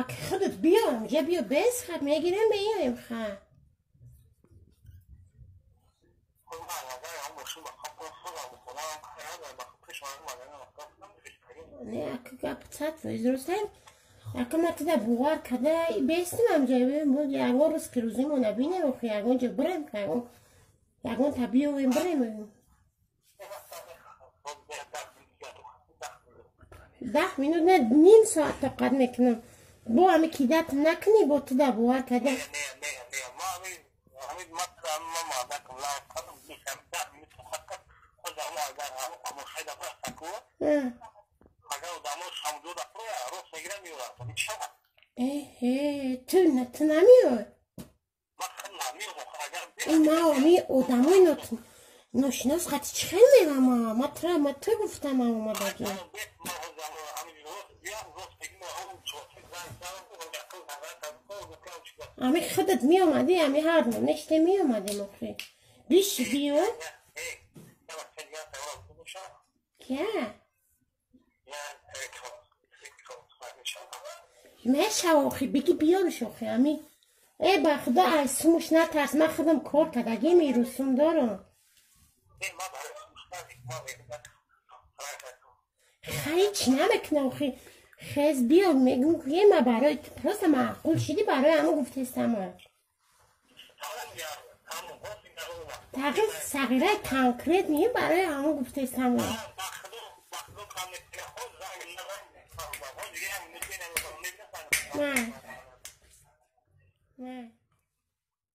Ак худат биё, ҷа биё, без хат мегирем, меоем ха. Не, ак гап цат везрустем. Ака ма туда бовар када бестим амҷа, ягон рӯз ки рӯзимо набинем, охи ягон ҷо бирем, ягон та биёвем, бирем. 10 минут не, ним соат тоқат мекунам. Бо ами кидат накунӣ, бо туда бовар када. Ту намеоӣ? Ма ами одамои ношинос қати чӣ хел мерам? Ма тра ма ту гуфтам омадагӣ. Ами худат меомадӣ, ами ҳар неште меомадем охи. Биши биё. Кя? Мешава охи, биги биёрш охи, ами. Э, ба худо ай сумуш натарс, ман худам кор кардагим, ирусум дорам. Хай чӣ намекунам охи. Хез биё, мегум ки ма барои просто маъқул шидӣ, барои ҳамон гуфтестам. Тағир сағираи конкрет не, барои ҳамон гуфтестам. Не. Не.